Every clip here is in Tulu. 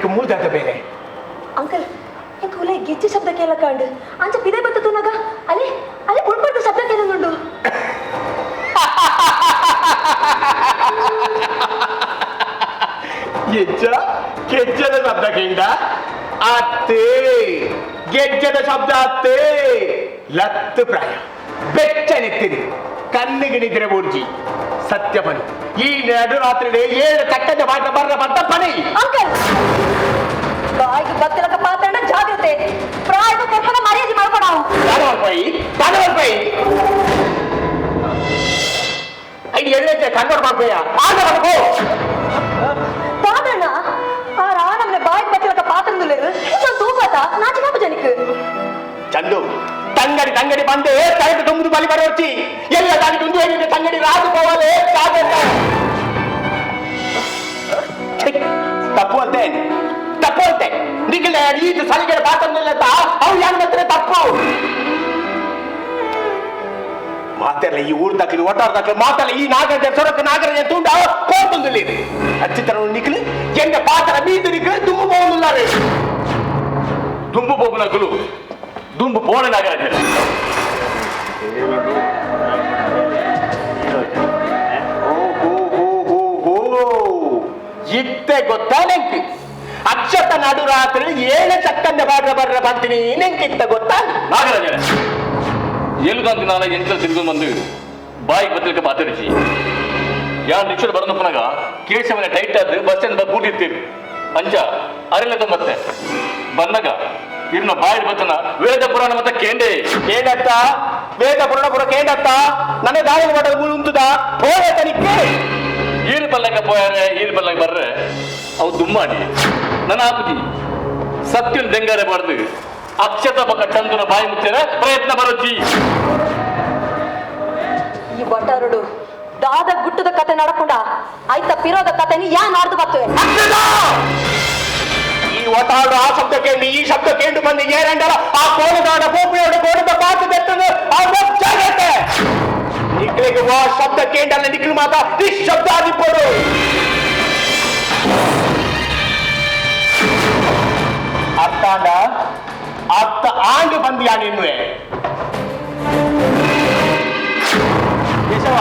ಅತ್ತನಿಕ್ ಮೂಲ್ದಾದ ಬೇರೆ ಅಂಕಲ್ ಇಂಕ ಉಲೈ ಗೆಜ್ಜೆ ಶಬ್ದ ಕೇಳಕಾಂಡು ಅಂಚ ಪಿದೆ ಬತ್ತ ತೂನಗ ಅಲೆ ಅಲೆ ಉಳ್ಪಡ್ದ ಶಬ್ದ ಕೇಳನುಂಡು. ಗೆಜ್ಜ ಗೆಜ್ಜದ ಶಬ್ದ ಕೇಂಡ ಅತ್ತೆ, ಗೆಜ್ಜದ ಶಬ್ದ ಅತ್ತೆ. ಲತ್ತು ಪ್ರಾಯ ಬೆಚ್ಚನೆತ್ತಿರಿ ಕಣ್ಣಿಗೆ ನಿದ್ರೆ ಬೋರ್ಜಿ ಸತ್ಯಪನು ಈ ನಡು ರಾತ್ರಿ ಏಳು ತಕ್ಕದ ಪಾಠ ಬರ್ರ ಪಟ್ಟ ಪನಿ. ಅಂಕಲ್ ಬಾಯಿಗೆ ಬತ್ತಲಕ ಪಾತ್ರಣ ಜಾಗ್ರತೆ ಪ್ರಾಯದ ಕೊರ್ಪನ ಮರ್ಯಾದೆ ಮಾಡ್ಕೊಡಾವು. ತಾನವರ್ಪೈ ತಾನವರ್ಪೈ ಐದು ಎಳ್ಳೆ ಕನ್ನಡ ಮಾಡ್ಬೇಯ ಆಗ ಮಾಡ್ಕೋ. ಪಾದಣ್ಣ ಆ ರಾನಮ್ನೆ ಬಾಯಿಗೆ ಬತ್ತಲಕ ಪಾತ್ರನುಲೇರು ನಾನು ತೂಪಾತ ನಾಚಿಕಾಪು ಜನಿಕ್. ಚಂದು ತಂಗಡಿ ತಂಗಡಿ ಬಂದೆ ತಲೆಗೆ ತುಂಬುದು ಬಲಿ ಬರೋಚಿ ಎಲ್ಲ ತಾನಿ ಒಂದು ಹೇಳಿದ್ರೆ ತಂಗಡಿ ರಾಜು ಪೋವಲೆ. ತಪ್ಪು ಅಂತೆ ತಪ್ಪು ಅಂತೆ ನಿಖಿಲ ಈತ ಸಲಿಗೆ ಪಾತ್ರನಿಲ್ಲ ಅವು ಯಾರು ಮತ್ತೆ ತಪ್ಪು ಮಾತೆಲ್ಲ ಈ ಊರ್ ದಾಖಲೆ ಒಟ್ಟಾರ ದಾಖಲೆ ಮಾತಲ್ಲ ಈ ನಾಗರ ಸೊರಕ ನಾಗರ ತುಂಡ ಕೋರ್ಪೊಂದುಲ್ಲಿ ಅಚ್ಚಿತರ ನಿಖಿಲ್ ಎಂದ ಪಾತ್ರ ಮೀದು ನಿಖಿಲ್ ದುಂಬು போகுதுಲ್ಲಾರೆ. ದುಂಬು ಪೋಪುನಕುಲು ದುಂಬು ಪೋಣ ನಾಗರಾಜರು. ಇತ್ತೆ ಗೊತ್ತಾ ನೆಂಕ್ ಅಕ್ಷತ ನಡು ರಾತ್ರಿ ಏಳು ಚಕ್ಕಂದ ಬಾರ್ರ ಬರ್ರ ಬಂತೀನಿ ನೆಂಕಿತ್ತ ಗೊತ್ತಾ? ನಾಗರಾಜರ ಏಳು ನಾನ ಎಂಟಲ್ ತಿರುగు ಬಂದು ಬಾಯಿ ಬತ್ತಲಿಕ್ಕೆ ಪಾತರಿಸಿ ಯಾರು ರಿಕ್ಷಾ ಬರೋದಪ್ಪನಾಗ ಕೇಶವನ ಟೈಟ್ ಆದ್ ಬಸ್ ಸ್ಟ್ಯಾಂಡ್ ಕೂಟಿರ್ತೀರಿ ಅಂಚ ಅರಿಲ್ಲ ಮತ್ತೆ ಬಂದಾಗ ಇರ್ನ ಬಾಯಿ ಬತ್ತನ ವೇದ ಪುರಾಣ ಮತ್ತೆ ಕೇಂಡೆ. ಕೇಂಡತ್ತ ವೇದ ಪುರಾಣ ಪುರ ಕೇಂಡತ್ತ ನನ್ನ ದಾಳಿ ಮಾಡಲು ಉಂಟುದ ಹೋಗತನಿಕ್ಕೆ. ಈರು ಪಲ್ಲಕ್ಕ ಪೋಯಾರೆ ಈರು ಪಲ್ಲಕ್ಕ ಬರ್ರೆ ಅವು ದುಮ್ಮಾಡಿ ನನ್ನ ಆಪುಜಿ ಸತ್ಯನ್ ದೆಂಗಾರೆ ಬಾರ್ದು ಅಕ್ಷತ ಬಕ್ಕ ಚಂದನ ಬಾಯಿ ಮುಚ್ಚರ ಪ್ರಯತ್ನ ಬರೋಚಿ. ಈ ಬಟಾರುಡು ದಾದ ಗುಟ್ಟದ ಕತೆ ನಡಕೊಂಡ ಆಯ್ತ ಪಿರೋದ ಕತೆನಿ ಯಾ ನಾಡ್ದು ಬರ್ತವೆ. ಅಕ್ಷತ! ಈ ಒಟಾಡು ಆ ಶಬ್ದ ಕೇಳಿ ಈ ಶಬ್ದ ಕೇಂಡು ಬಂದು ಏರಂಡಲ ಆ ಕೋಣದಾಡ ಗೋಪಿಯೋಡ ಕೋಣದ ಪಾತು ಬೆತ್ತದು ಆ ಜಾಗತ್ತೆ ನಿಕ್ಲಿಗೆ ವಾ ಶಬ್ದ ಕೇಂಡಲ್ಲ ನಿಕ್ಲು ಮಾತ ನಿಶಬ್ದ ಆದಿಪ್ಪಡು ಅತ್ತಾಂಡ ಅತ್ತ ಆಂಡು ಬಂದಿಯಾ ನಿನ್ವೆ ಕೇಶವ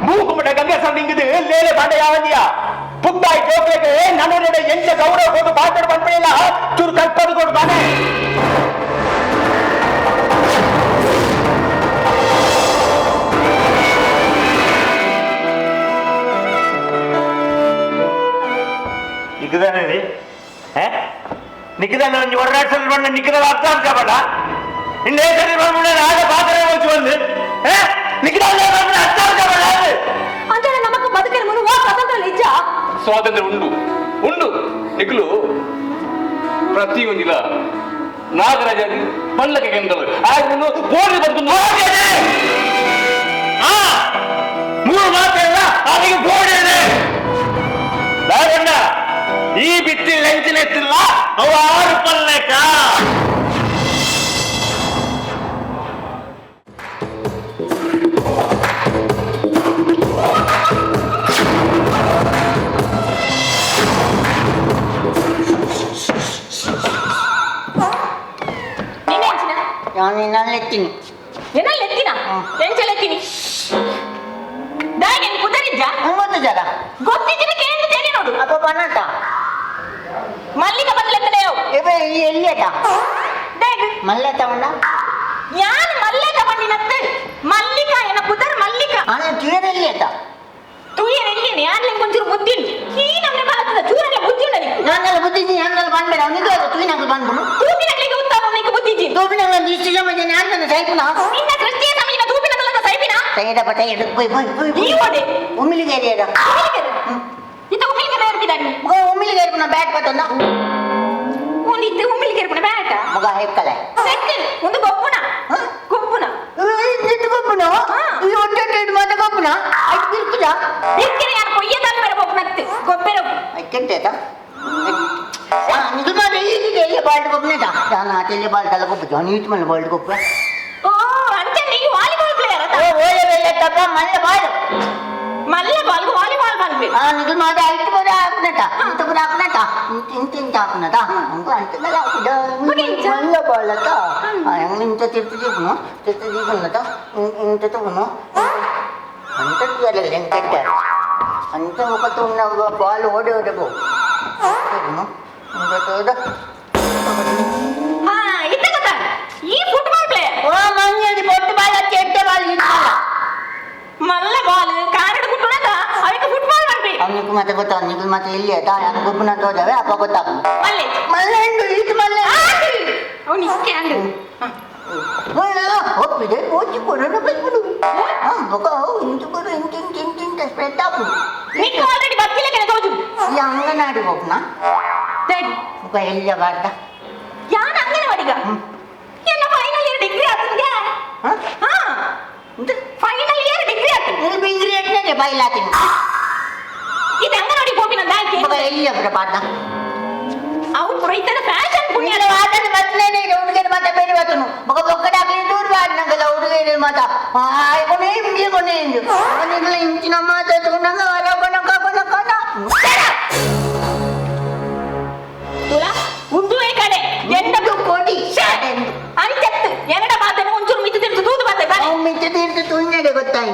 ಮೂಕು ಮಟ ಗಂಗೆ ನಿಂಗಿದು ಲೇಲೆ ಬಾಂಡ ಯಾವಂದಿಯ ಪುಂಬಾಯಿ ಜೋಕ್ಲೆಗೆ ನನ್ನೊಡೆ ಎಂಚ ಗೌರವ ಕೊಟ್ಟು ಬಾತಡ್ ಬಂದ್ಬಿಡಿಲ್ಲ ಚೂರು ಕಲ್ಪದು ಕೊಡು ಬಾನೆ. ನಿಕ್ಕದಾನೆ ನಿಕ್ಕದಾನೆ ಒಂಜಿ ಒರ್ರಾಡ್ಸಲ್ ಬಂಡ ನಿಕ್ಕದ ಅರ್ಥ ಅನ್ಕಬೇಡ ಇನ್ನೇ ಸರಿ ಬಂದ್ಬಿಡ ಆಗ ಪಾತ್ರೆ ಹೋಗಿ ಬಂದು ನಿಕ್ಕದ ಬಂದ್ಬಿಡ ಅರ್ಥ ಅನ್ಕಬೇಡ. ಅಂಚನೆ ನಮಕ್ ಬದುಕಿನ ಮುನು ವಾ ಸ್ವಾತಂತ್ರ್ಯ ನಿಜ. ಸ್ವಾತಂತ್ರ್ಯ ಉಂಡು ಉಂಡು ನಿಕ್ಲು ಪ್ರತಿಯೊಂದಿಲ ನಾಗರಾಜ ಪಲ್ಲಕ್ಕೆ ಕೆಂದಳು ಆಗ ಬೋರ್ಡ್ ಬದುಕು. ಮೂರು ಮಾತೆಲ್ಲ ಅದಕ್ಕೆ ಬೋರ್ಡ್ ದಾಗಣ್ಣ ಈ ಬಿತ್ತಿ ಲಂಚಿನ ಎತ್ತಿಲ್ಲ ಅವು ಆರು ಪಲ್ಲೆಕ. ನೀನೆಂಚಿನ? ನಾನು ಎತ್ತೀನಿ. ಎನ್ನಲ್ಲಿ ಎತ್ತಿನ ಎಂಚಲ ಎತ್ತೀನಿ ದಾಗೆ ಪುದರಿಜ್ಜ? ಒಂಬತ್ತು ಜನ. ಗೊತ್ತಿದ್ದಿನ ಕೇಂದ್ರ ತೇರಿ ನೋಡು. ಅಪ್ಪ ಪನ್ನಟ. ಮಲ್ಲಿಕ ಬಂದ್ಲೆತ್ತಲೆ ಅವು. ಇವ ಈ ಎಲ್ಲಿಯಟ? ದಾಗ್ ಮಲ್ಲೆ ತಗೊಂಡ. ಯಾನ್ ಮಲ್ಲೆಗ ಬಂದಿನತ್ತು ಮಲ್ಲಿಕ ಎನ್ನ ಪುದರ್ ಮಲ್ಲಿಕ. ಅಣ್ಣ ತುಯರ್ ಎಲ್ಲಿಯಟ? ತೂಯರ್ ಎಲ್ಲಿ ಯಾನ್ ಒಂಚೂರು ಬುದ್ಧಿ ಉಂಟು ಈ ನಮ್ನೆ ಬಲತ್ತದ ಚೂರಲ್ಲ ಬುದ್ಧಿ ಉಂಡ ನಿಕ್ಕು. ನಾನೆಲ್ಲ ಬುದ್ಧಿ ನಾನೆಲ್ಲ ಬಂದ್ಬೇಡ ಅವನಿಗೆ ತುಯಿನಾಗ ಬಂದ್ಬಿಡು. ತೂಪಿನಕ್ಲಿಗೆ ಉತ್ತಮ ನಿಕ್ಕು ಬುದ್ಧಿ ಇಜ್ಜಿ. ತೂಪಿನಾಗ ಇಷ್ಟು ಜನ ನಾನು ಸೈಪುನ. ನಿನ್ನ ಸೃಷ್ಟಿಯ ಸಮಯನ ತೂಪಿನ ತಲಕ ಸೈಪಿನ. ಸೈಡಪ್ಪ ಸೈಡ್ ಪೋಯ್ ಪೋಯ್ ಪೋಯ್. ಈ ಓಡೆ. ಉಮ್ಮಿಲಿಗೆ ಏರಿಯಾಡ. ಇತ್ತ ಉಮಿಲಿಗೆ ಬೇರ್ಬಿದಾನಿ. ಮಗ ಉಮ್ಮಿಲಿಗೆ ಏರ್ಪುನ ಬ್ಯಾಟ್ ಬತ್ತಂದ. ಒಂದು ಇತ್ತೆ ಉಮಿಲಿಗೆ ಏರ್ಪುನ ಬ್ಯಾಟ. ಮಗ ಹೆಕ್ಕಲೆ. ಸೆಕ್ ಒಂದು ಗೊಪ್ಪುನ ಗೊಪ್ಪುನ. ಇಟ್ಟು ಗೊಪ್ಪುನ. ಈ ಒಟ್ಟೆ ಮಾತ ಗೊಪ್ಪುನ ಐದು ಬಿರ್ಕುದ. ಬಿರ್ಕಿನ ಯಾರು ಕೊಯ್ಯದಾಲ್ ಬೇರೆ ಗೊಪ್ಪನತ್ತು ಗೊಬ್ಬೆರ. ಕೆಟ್ಟೇತ ನಿಜ ಈಗ ಎಲ್ಲಿ ಬಾಲ್ಟ್ ಗೊಪ್ಪನೇಟ ನಾನು ಆಟೆಲ್ಲಿ ಬಾಲ್ಟ್ ಅಲ್ಲ ಗೊಪ್ಪು ಜಾನಿ ಇಟ್ಟು ಮೇಲೆ ಬಾಲ್ಟ್ ಗೊಪ್ಪ. ಓ ಅಂಚೆ ನೀವು ವಾಲಿಬಾಲ್ ಪ್ಲೇಯರ್? ಓ ಓಲೆ ವೆಲ್ಲ ತಪ್ಪ ಮಲ್ಲ ಬಾಲ್. ಮಲ್ಲ ಬಾಲ್ಗೆ ವಾಲಿಬಾಲ್. ಪನ್ಪೆ. ಆ ನಿಗಲ್ ಮಾಡ ಐತು ಬರ ಹಾಕುನಟ ಇಂತ ಬರ ಹಾಕುನಟ ಇಂತ ಇಂತ ಹಾಕುನಟ ಅಂಕು ಅಂಟದಲ್ಲ ಹಾಕುದ. ಬೊಕ ಎಂಚ? ಮಲ್ಲ ಬಾಲತ ಹಂಗ ಇಂತ ತಿರ್ತು ದೀಪುನು ತಿರ್ತು ದೀಪುನಟ ಇಂತ ತಗುನು ಅಂತ ಎಂಕಟ್ಟ ಅಂತ ఒక ತುಣ್ಣ ಬಾಲ್ ಓಡಿ ಓಡಬೋ ಇಂತ ತೋದ. ಹಾ ಇತ್ತ ಗೊತ್ತಾ ಈ ಫುಟ್ಬಾಲ್ ಪ್ಲೇಯರ್. ಓ ಮಂಜಿ ಪೊಟ್ಟು ಬಾಲ್ ಚೆಟ್ಟೆ ಬಾಲ್ ಇತ್ತಲ್ಲ. ಮಲ್ಲ ಬಾಲ್ ಕಾರಡ್ ಗುಟ್ಟುನಗ ಅವಿಕ ಫುಟ್ಬಾಲ್ ಪನ್ಪೆ. ಅವನಿಗೆ ಮತ್ತೆ ಗೊತ್ತ ನಿಗಲ್ ಮತ್ತೆ ಎಲ್ಲಿ ಆಯ್ತಾ ಗೊಬ್ಬನ ತೋದವೆ ಅಪ್ಪ ಗೊತ್ತಾಗ. ಮಲ್ಲೆ. ಮಲ್ಲ ಹೆಂಡು ಈತ ಮಲ್ಲ. ಅವನು ಇಕ್ಕೆ ಅಂಡು. ಒಪ್ಪಿದೆ ಓಚಿ ಕೊಡೋಣ ಬಂದ್ಬಿಡು ಬೊಕ ಇಂಚು ಕೊಡು ಇಂಚು ಇಂಚು ಇಂಚು ಇಂಚ ಸ್ಪ್ರೆಡ್ ಆಪು. ನಿಕ್ಕ ಆಲ್ರೆಡಿ ಬತ್ತಿಲ್ಲ ಕೆನ ತೋಜು. ಈ ಅಂಗನಾಡಿ ಹೋಗ್ನ ಮುಖ ಎಲ್ಲಿಯ ಬಾರ್ದ. ಯಾನ್ ಅಂಗನವಾಡಿಗ ಎನ್ನ ಫೈನಲ್ ಇಯರ್ ಡಿಗ್ರಿ ಆತನ್ಗೆ. ಹಾ ಫೈನಲ್ ಇಯರ್ ಡಿಗ್ರಿ ಆತನ್. ನೀನು ಬಿಂಗ್ರಿ ಎಟ್ನೇ ಬೈಲಾತೀನಿ. ಇದು ಅಂಗನವಾಡಿ ಹೋಗಿನ ದಾಲ್ಕೆ. ಬೊಕ ಎಲ್ಲಿಯ ಬರ ಬಾರ್ದ. ಅವು ಪುರೈತನ ಫ್ಯಾಷನ್ ಪುಣ್ಯ. ಪುಣ್ಯದ ವಾದನ ಬತ್ತಲೇನೆ ಹುಡುಗರ ಮಾತ ಬೇರೆ ಬಾತನು ಬೊಕ ಬೊಕ್ಕಡ ಹಾಕಿ ದೂರ ಬಾಡಿನಂಗಲ್ಲ ಹುಡುಗರ ಮಾತ ಆಯ್ ಕೊನೆ ಇಂಜಿ ಕೊನೆ ಇಂಜು ಕೊನೆಗಳ ಇಂಚಿನ ಮಾತ ತಗೊಂಡಂಗ ಹೊರ ಕೊನಕ ಕೊನಕ. ತುಲಾ ಉಂದುವೇ ಕಡೆ ಎಂಡ ಕೋಟಿ ಅಂಚತ್ತು ಎನ್ನಡ ಮಾತನ್ನು ಒಂಚೂರು ಮಿತಿ ತಿರ್ತು ತೂದು ಮಾತೆ ಬಾರೆ. ಅವು ಮಿಚ್ಚ ತೀರ್ತು ತುಯ್ಯಡೆ ಗೊತ್ತಾಯಿ.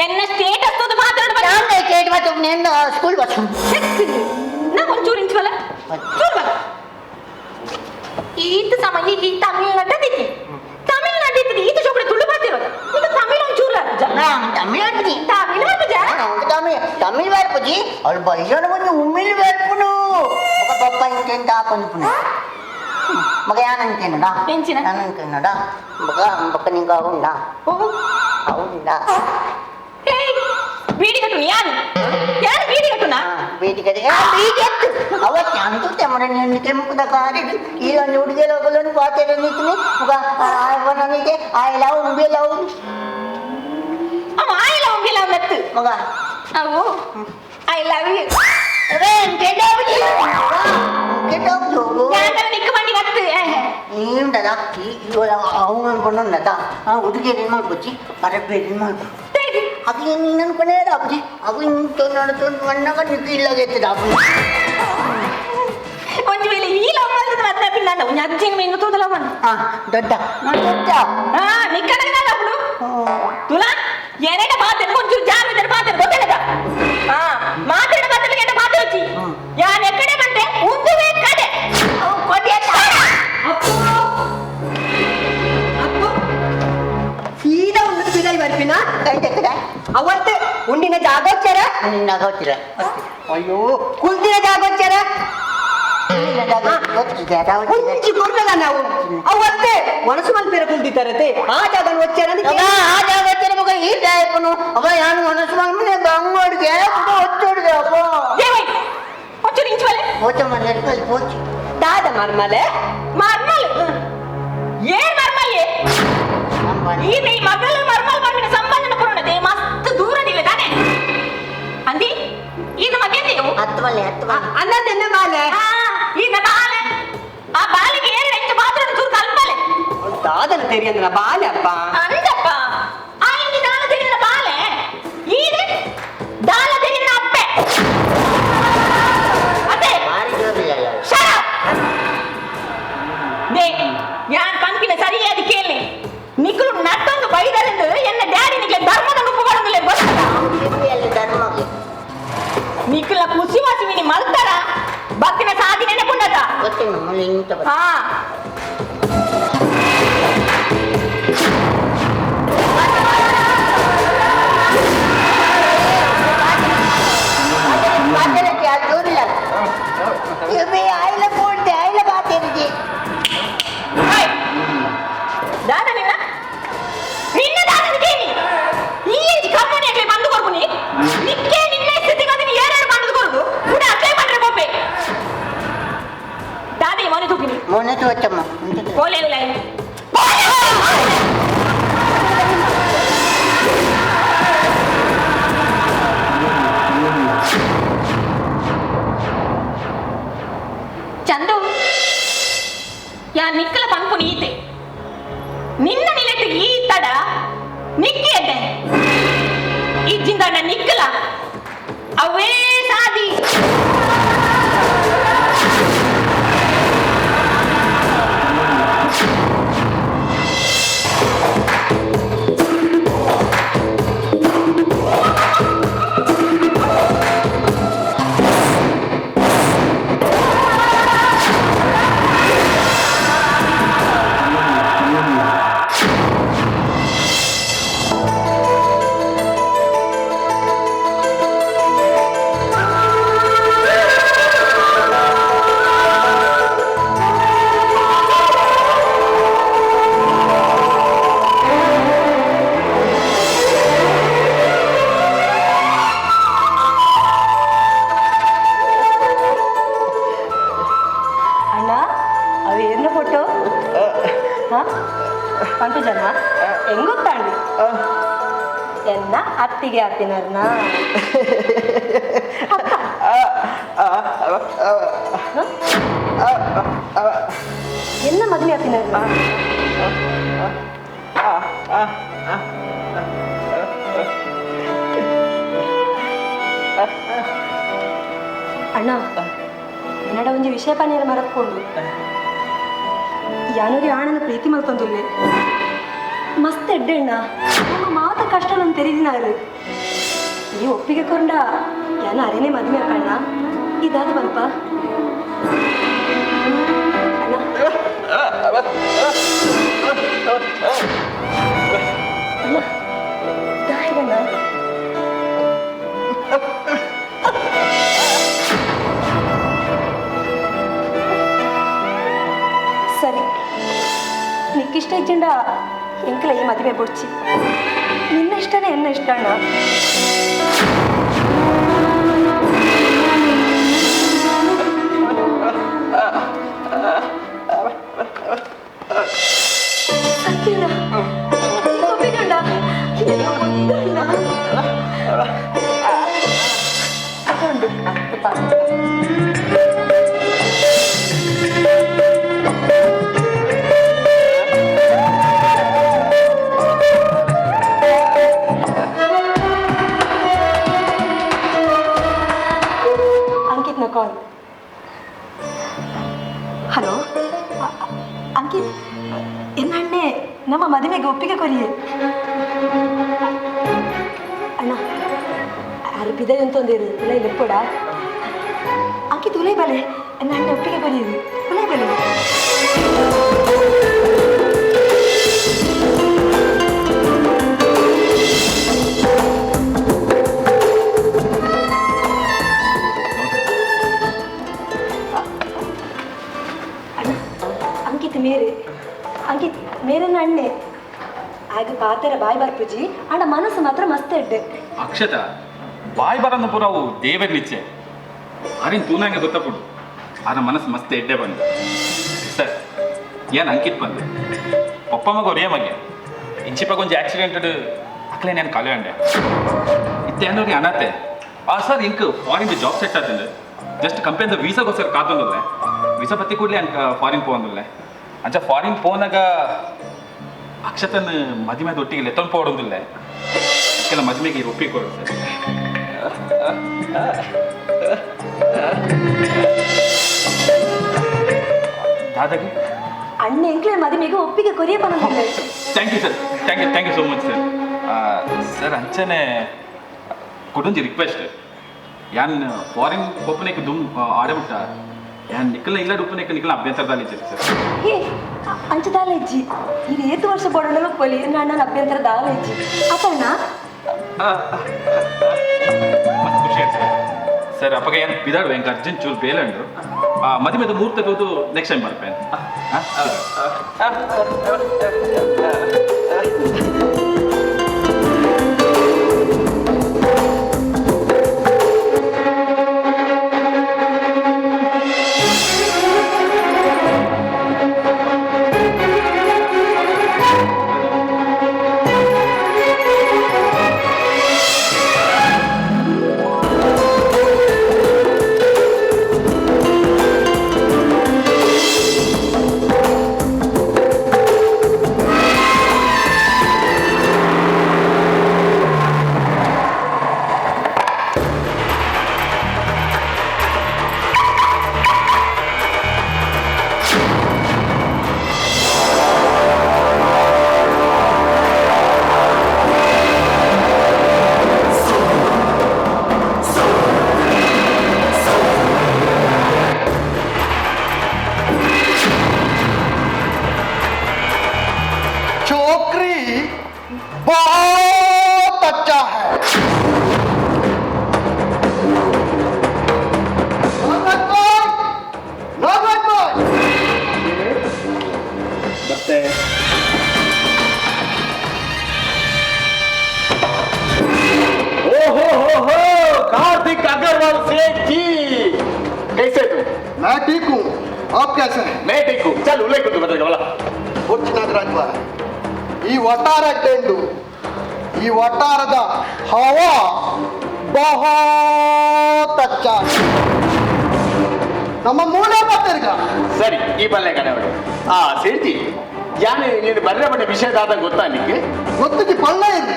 ಎನ್ನ ಸ್ಟೇಟಸ್ ತೂದು ಮಾತಾಡು ಬಾ. ನಾನು ಕೇಟ್ ಮಾತು నేను ಸ್ಕೂಲ್ ಬಸ್. ನಾ ಒಂಚೂರು ಇಂಚುವಲ್ಲ ಚೂರು ಬಲ ಈತ ಸಮಯ ಈ ತಮಿಳ್ನಾಡ ದಿತ್ತಿ ತಮಿಳ್ನಾಡು ಇತ್ತು ಈತ ಶೋಕಡೆ ತುಳು ಬಾತಿರೋದು ಈಗ ತಮಿಳ್ ಒಂಚೂರು ಅರ್ಜ. ತಮಿಳ್ ತಮಿಳ್ ಅರ್ಜ. ತಮಿಳ್ ತಮಿಳ್ వేర్పుజಿ ಅವಳು ಬೈಜೋಣ కొంచెం ಉಮ್ಮಿಲ್ వేర్పును ఒక ಪಪ್ಪ ಇಂತೆಂತ ಹಾಕೊಂಡು ಮಗ ಯಾನಂತೇನಡ. ಎಂಚಿನ? ಯಾನಂತೇನಡ ಮಗ ಬೊಕ್ಕ ನಿಂಗೆ అవుండా ಓ అవుండా. ಏಯ್ ಬೀಡಿ ಕಟ್ಟುನು ಯಾನು ಯಾನು ಬೀಡಿ ಕಟ್ಟುನಾ. ಬೀಟಿ ಕಡೆ ಬೀಟಿ ಎತ್ತು ಅವತ್ತು ಅಂತೂ ತೆಮ್ಮಡ ನಿನ್ನ ಕೆಂಪುದ ಕಾರಿಡು ಈ ಒಂದು ಹುಡುಗಿ ಲೋಕಲೊಂದು ಪಾತ್ರೆ ನಿಂತೀನಿ ಮಗ ನನಗೆ ಆ ಲವ್ ಉಂಬಿ ಲವ್. ಅವ ಆಯಿಲ್ಲ ಉಂಬಿಲ್ಲ ಅವನತ್ತು. ಮಗ ಅವು I love you. ಯಾಕಂದ್ರೆ ನಿಕ್ಕ ಬಂಡಿ ನತ್ತು. ನೀಂಡದ ಅವು ಅನ್ಕೊಂಡದ ಆ ಹುಡುಗಿ ಏನು ಮಾಡ್ಕೊಚ್ಚಿ ಪರಬೇಡಿ ಮಾಡ್ಕೊ ಅದು ನೀನು ಅನ್ಕೊಂಡೇ ಅಪ್ಪಾಜಿ ಅವು ಇಂತ ನಡ್ಕೊಂಡು ಮಣ್ಣಾಗ ನಿಕ್ಕ ಇಲ್ಲಾಗೈತದ ಅಪ್ಪು. ಒಂಜಿ ವೇಳೆ ಈ ಲವ್ ಮಾಡ್ತದ ಮತ್ತೆ ಪಿನ್ನ ಒಂಜಿ ಅಜ್ಜಿನ ಮೀನು ತೂದಲ ಅವನು. ಹಾ ದೊಡ್ಡ ದೊಡ್ಡ. ಹಾ ನಿಕ್ಕನಾಗ ಅವಳು ತುಲಾ ಎನಡ ಮಾತನ್ನು ಒಂಚೂರು ಜಾಗ್ರತೆ ಮಾತಾಡು ಗೊತ್ತೇನದ. ಹಾ ಮಾತಾಡ ಮಾತಾಡ ಎನ್ನ ಮಾತಾಡ್ಚಿ ಯಾನ್ ಎಕ್ಕಡೆ ಬಂದೆ ಉಂದುವೇ ಕಡೆ. ಅವು ಕೊಡಿ ಅಪ್ಪು ಅಪ್ಪು ಸೀದಾ ಉಂಡು ಬಿದಾಯಿ ಬರ್ಪಿನ. ಕೈ ತೆಕ್ಕದ. ಅವತ್ತು ಉಂಡಿನ ಜಾಗ వచ్చారా? ನಿನ್ನ ಗೊತ್ತಿಲ್ಲ. ಅಯ್ಯೋ ಕುಲ್ದಿನ ಜಾಗ వచ్చారా? ಒಂಜಿ ಕೊರ್ನಲ್ಲ ನಾವು ಅವತ್ತೆ ಮನಸ್ಸು ಮಲ್ಪೇರ ಕುಲ್ದಿತ್ತಾರತೆ ಆ ಜಾಗ వచ్చారా ಅಂತ. ಆ ಜಾಗ ಮಗ ಈ ಜಾಯಪನು ಅವ ಯಾನು ಮನಸ್ಸು ಮಲ್ಮನೆ ಬಂಗೋಡಿಗೆ ಒತ್ತೋಡಿಗೆ ಅಪ್ಪ. ದೇವೈ ಒಂಚೂರು ಇಂಚುವಲೆ. ಹೋಚಮ್ಮ ನೆಟ್ಕಲ್ಲಿ ಹೋಚಿ. ದಾದ ಮರ್ಮಲೆ. ಮರ್ಮಲ್ ಏನ್ ಮರ್ಮಲ್ ಈ ಈ ಮಗಳ ಮರ್ಮಲ್ ಮರ್ಮಿನ ಸಂಬಂಧನ ಪೂರ್ಣತೆ ಮಸ್ತ್ ದೂರದಿಲ್ಲ ತಾನೆ ಅಂದಿ ಇದು ಮಗೇಂದೆಯು. ಹತ್ತು ಮಲ್ಲೆ ಹತ್ತು ಮಲ್ಲೆ. ಅನ್ನದೆನ್ನ ಬಾಲೆ. ಈನ ಬಾಲೆ ಆ ಬಾಲಿಗೆ ಏಳು ಎಂಟು ಮಾತ್ರ ಚೂರು ಕಲ್ಪಲೆ. ದಾದನ ತೆರಿಯಂದ್ರ ಬಾಲೆ ಅಪ್ಪ. ಅಂದಪ್ಪ ಆ ಇಂಗಿ ದಾಲ ತೆರಿಯನ ಬಾಲೆ ಈರೆ ದಾಲ ತೆರಿಯನ ಅಪ್ಪೆ ಅದೇ. ಭಾರಿ ಜೋರಿಲ್ಲ. Shut up! They ಯಾನ್ ಪಂಪಿನ ಸರಿಯಾದ ಕೇಳಿ ನಿಕ್ಕಲು ನಟ್ಟೊಂದು ಬೈದರೆಂದು ಎನ್ನ ಡ್ಯಾಡಿ ನಿಕ್ಲೆ ಧರ್ಮದ ನುಪ್ಪು ಬಡಂದಿಲ್ಲ ಗೊತ್ತದ. ಧರ್ಮಗೆ ನಿಕ್ಕಲ ಖುಷಿ ವಾಸಿ ಮಿನಿ ಮಲ್ತಾರ ಭಕ್ತಿನ ಸಾಧನೆ ಪುಂಡತ. ಗೊತ್ತೇನು ಮೊನ್ನೆ ಇಂತ ಹಾ ಜೋರಿಲ್ಲ ಆಯ್ಲ ಪೂರ್ತಿ ಆಯ್ಲ ಬಾತಿರ್ಜಿ. ದಾದ ನಿನ್ನ ನಿನ್ನ ದಾದನ ಕೇಳಿ ಈ ಎಂಚಿ ಕಮ್ಮನಿ ಆಗ್ಲಿ ಬಂದು ಕೊರ್ಪುನಿ ನಿಕ್ಕೆ ನಿನ್ನ ಸ್ಥಿತಿಗತಿನ ಏರಾರು ಬಂದು ಕೊರುದು ಕೂಡ ಅಕ್ಲೆ ಪಂಡ್ರೆ ಪೊಪ್ಪೆ ದಾದಿ ಮೊನೆ ತೂಕಿನಿ. ಮೊನ್ನೆ ತೋಚಮ್ಮ. ಪೋಲೆ ಇಲ್ಲ. ಚಂದು ಯಾ ನಿಕ್ಕಲ ಪಂಪು ನೀತೆ ನಿನ್ನ ನಿಲೆಟ್ಟು ಈ ತಡ ನಿಕ್ಕಿ ಎಡ್ಡೆ ಇಜ್ಜಿಂದ ನಿಕ್ಕಲ ಅವೇ ಸಾದಿ. ಅಣ್ಣ, ಅವು ಏನ ಫೋಟೋ? ಪಂಪು ಜನ ಹೆಂಗೊತ್ತಾಂಡಿ ಎನ್ನ ಅತ್ತಿಗೆ ಅತ್ತಿನರ್ನ? ಎನ್ನ ಮದುವೆ ಅತ್ತಿನರ್ನ? ಅಣ್ಣ, ಎನ್ನಡ ಒಂಜಿ ವಿಷಯ ಪನೀರ ಮರತ್ಕೊಂಡು. ಯಾನೂರಿ ಆಣನ ಪ್ರೀತಿ ಮಲ್ತೊಂದುಲ್ಲೆ. ಮಸ್ತ್ ಎಡ್ಡೆ ಅಣ್ಣ. ನಮ್ಮ ಮಾತ ಕಷ್ಟ ನನ್ ತೆರಿದಿನಾರು. ಈ ಒಪ್ಪಿಗೆ ಕೊಂಡ ಯಾನ ಅರೇನೆ ಮದುವೆ ಅಣ್ಣ. ಇದಾದ ಬಂಪ ಅಣ್ಣ. ಅಣ್ಣ, ದಾಯಿಗಣ್ಣ. ಸರಿ, ನಿಕ್ಕಿಷ್ಟ ಇಜ್ಜಂಡ ಎಂಕಲ ಈ ಮದುವೆ ಬೊಡ್ಚಿ. ನಿನ್ನ ಇಷ್ಟನೇ ಎನ್ನ ಇಷ್ಟ ಅಣ್ಣ. ಸತ್ಯಣ್ಣ, ಒಪ್ಪಿಕೊಂಡ? ಅಣ್ಣ ತಗೊಂಡು. ಅಂಕಿತ್ನ ಕಾಲ್. ಹಲೋ ಅಂಕಿತ್, ಎನ್ನಣ್ಣೆ ನಮ್ಮ ಮದುವೆಗೆ ಒಪ್ಪಿಗೆ ಕೊರಿಯೆ. ಅಣ್ಣ, ಅರೆ ಪಿದೈ ಅಂತೊಂದಿರು ಉಲೈ ಲೆಪ್ಪೊಡ. ಅಂಕಿತ್, ಉಲೈ ಬಲೆ. ಎನ್ನ ಅಣ್ಣೆ ಒಪ್ಪಿಗೆ ಕೊರಿಯದು, ಉಲೈ ಬಲೆ. ಅಣ್ಣ, ಅಂಕಿತ್ ಮೇರೆ. ಅಂಕಿತ್ ಮೇರನ ಅಣ್ಣೆ ಆಗ ಪಾತರ ಬಾಯ್ ಬರ್ಪುಜಿ ಅಣ್ಣ, ಮನಸ್ಸು ಮಾತ್ರ ಮಸ್ತ್ ಎಡ್ಡೆ. ಅಕ್ಷತ, ಬಾಯ್ ಬರನ್ನು ಪೂರ ಅವು ದೇವರ ನಿಚ್ಚೆ. ಅರಿನ್ ತೂನಂಗೆ ಗೊತ್ತಪುಡು ಆನ ಮನಸ್ಸು ಮಸ್ತ್ ಎಡ್ಡೆ ಬಂದು. ಸರ್, ಏನ್ ಅಂಕಿತ್ ಬಂದು ಪಪ್ಪ ಮಗ ಒರೇ ಮಗೆ. ಇಂಚಿಪ ಕೊಂಚ ಆಕ್ಸಿಡೆಂಟ್ ಅಕ್ಲೆ ನಾನು ಕಲೆ ಅಂಡೆ ಇತ್ತೆ ಅನ್ನೋರಿಗೆ ಅನಾತೆ. ಆ ಸರ್, ಇಂಕ್ ಫಾರಿನ್ ಜಾಬ್ ಸೆಟ್ ಆತಂದೆ. ಜಸ್ಟ್ ಕಂಪನಿದ ವೀಸಾಗೋಸ್ಕರ ಕಾತೊಂದಿಲ್ಲ. ವೀಸಾ ಪತ್ತಿ ಕೂಡಲೇ ಅಂಕ ಫಾರಿನ್ ಪೋಂದಿಲ್ಲ. ಅಂಚ ಫಾರಿನ್ ಪೋನಾಗ ಅಕ್ಷತನ ಮದುವೆ ಒಟ್ಟಿಗೆ ಲೆತ್ತೊಂದು ಪೋಡೊಂದಿಲ್ಲ. ಕೆಲ ಮದುವೆಗೆ ಒಪ್ಪಿಗೆ ಕೊಡು ಸರ್. ದಾದಾಗೆ ಅಣ್ಣ ಎಂಕ್ಲೆ ಮದುವೆಗೆ ಒಪ್ಪಿಗೆ ಕೊರಿಯ ಪನೊಂದಿಲ್ಲ. Thank you sir, thank you, thank you so much sir. Sir, ಅಂಚನೆ ಕೊಡೊಂಜಿ ರಿಕ್ವೆಸ್ಟ್. ಯಾನ್ ಫಾರಿನ್ ಪೋಪನೆಕ್ ದುಮ್ ಆಡೆ ಬಿಟ್ಟ ಯಾನ್ ನಿಕ್ಕಲ್ನ ಇಲ್ಲ ರೂಪನೆಕ್ ನಿಕ್ಕಲ್ನ ಅಭ್ಯಂತರದಲ್ಲಿ ಸರ್. ಏ, ಅಂಚ ದಾಲ ಇಜ್ಜಿ. ಈಗ ಏತು ವರ್ಷ ಬೋಡೋಣ ಪೊಲಿ ಅಣ್ಣನ ಅಭ್ಯಂತರ ದಾಲ ಇಜ್ಜಿ ಅತಣ್ಣ. ಮಸ್ತ್ ಖುಷಿ ಆಯ್ತು ಸರ್. ಸರ್, ಅಪ್ಪಗ ಏನು ಬಿದಾಡು ಎಂಕ್ ಅರ್ಜೆಂಟ್ ಚೂರು ಬೇಲಂಡು. ಮದುವೆದ ಮುಹೂರ್ತ ತೋದು ನೆಕ್ಸ್ಟ್ ಟೈಮ್ ಬರ್ಪೇನೆ. Okay sir. मैं ठीक हूँ, चल उल्ले कुछ बदल वाला. ಬೊಚ್ಚು ನಾಗರಾಜ್ ಬಾಯ್, ಈ ವಟಾರ ಅಡ್ಡೆಂಡು, ಈ ವಟಾರದ ಹವಾ ಬಹುತ್ ಅಚ್ಚ. ನಮ್ಮ ಮೂಲ ಪತ್ರಿಕ. ಸರಿ, ಈ ಪಲ್ಲೆ ಕಣವಡೆ ಆ ಸೇರ್ತಿ ಯಾನೆ ನೀನು ಬರ್ರೆ ಬಣ್ಣ ವಿಷಯ ದಾದ ಗೊತ್ತಾ ನಿಕ್ಕೆ? ಗೊತ್ತಿಗೆ ಪಳ್ಳ ಇದೆ.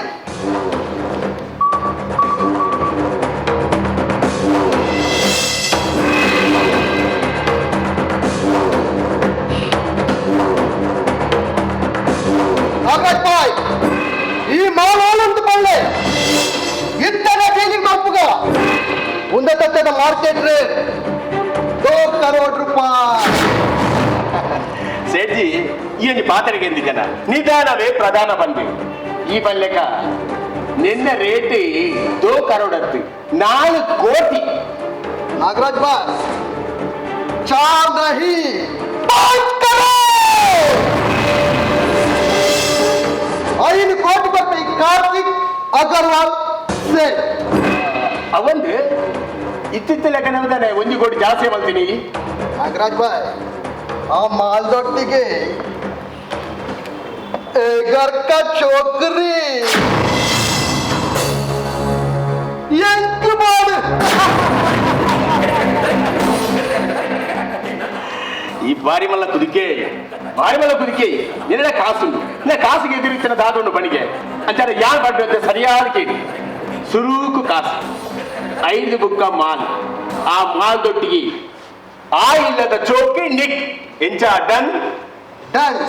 ನಾಗರಾಜ್ ಬಾಯ್, ಈ ಮಾಲೋಲಂತ ಪಳ್ಳೆ ಇತ್ತದ ಡೀಲಿಂಗ್ ಮಲ್ಪುಗ ಉಂದತತ್ತದ ಮಾರ್ಕೆಟ್ ರೇಟ್ 2 ಕರೋಡ್ ರೂಪಾಯಿ. ಸೇಠ್ಜಿ, ಈ ಒಂಜಿ ಪಾತ್ರೆಗೆ ಎಂದಿದ್ದನ ನಿಧಾನವೇ ಪ್ರಧಾನ ಬಂದು ಈ ಪಲ್ಲೆಕ ನಿನ್ನ ರೇಟ್ 2 ಕರೋಡ್ ಅತ್ತು 4 ಕೋಟಿ. नागराज भाई, 4 नहीं 5 करोड़. 5 ಕೋಟಿ ರೂಪಾಯಿ ಕಾರ್ತಿಕ್ ಅಗರ್ವಾಲ್ ಸೇಠ್. ಅವಂದು ಇತ್ತಿತ್ತ ಲೆಕ್ಕನವದಾನೆ 1 ಕೋಟಿ ಜಾಸ್ತಿ ಬಲ್ತೀನಿ. ನಾಗರಾಜ್ ಭಾಯ್, ಆ ಮಾಲ್ದೊಟ್ಟಿಗೆ ಏಗರ್ಕ ಚೋಕ್ರಿ ಎಂಕ್ ಮಾಡು. ಈ ಬಾರಿ ಮಲ್ಲ ಕುದಿಕೆ, ಬಾರಿ ಮಲ್ಲ ಕುದಿಕೆ. ನಿನ್ನ ಕಾಸುಂಡು, ನಿನ್ನ ಕಾಸಿಗೆ ಎದುರಿತ್ತಿನ ದಾದುಂಡು ಬಣಿಗೆ ಅಂಚಾರ ಯಾರು ಪಡ್ಡು ಸರಿಯಾದ ಕೇಳಿ. ಸುರೂಕು ಕಾಸು 5 ಬುಕ್ಕ ಮಾಲ್, ಆ ಮಾಲ್ ದೊಟ್ಟಿಗೆ ಆ ಇಲ್ಲದ ಚೋಕಿ ನಿಕ್ ಎಂಚ done? Done.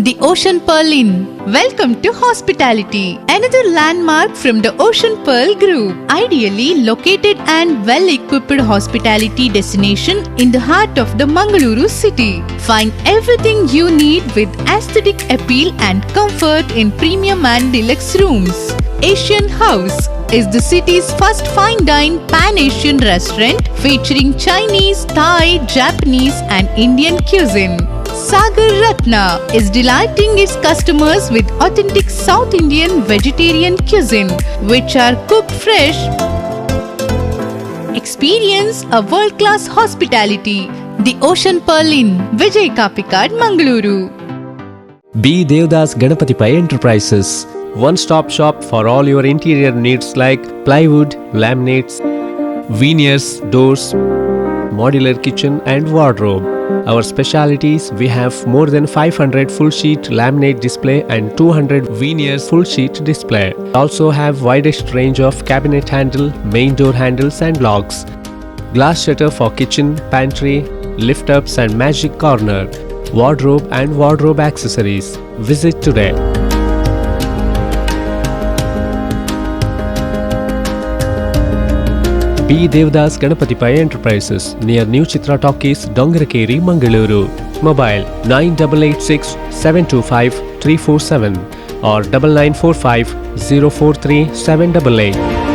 The Ocean Pearl Inn. Welcome to hospitality. Another landmark from the Ocean Pearl Group. Ideally located and well-equipped hospitality destination in the heart of the Mangaluru city. Find everything you need with aesthetic appeal and comfort in premium and deluxe rooms. Asian House is the city's first fine dine pan-Asian restaurant featuring Chinese, Thai, Japanese and Indian cuisine. Sagar Ratna is delighting its customers with authentic South Indian vegetarian cuisine, which are cooked fresh. Experience a world-class hospitality. The Ocean Pearl Inn, Vijay Kapikad, Mangaluru. B. Devdas Ganapati Pai Enterprises, one stop shop for all your interior needs like plywood, laminates, veneers, doors, modular kitchen and wardrobe. Our specialities: we have more than 500 full sheet laminate display and 200 veneers full sheet display. Also have widest range of cabinet handle, main door handles and locks. Glass shutter for kitchen, pantry, lift ups and magic corner, wardrobe and wardrobe accessories. Visit today. B. Devdas Ganapati Pai Enterprises, near New Chitra Talkies, Dongarakeri, Mangaluru. Mobile 9886 725 347 or 9945 043 788.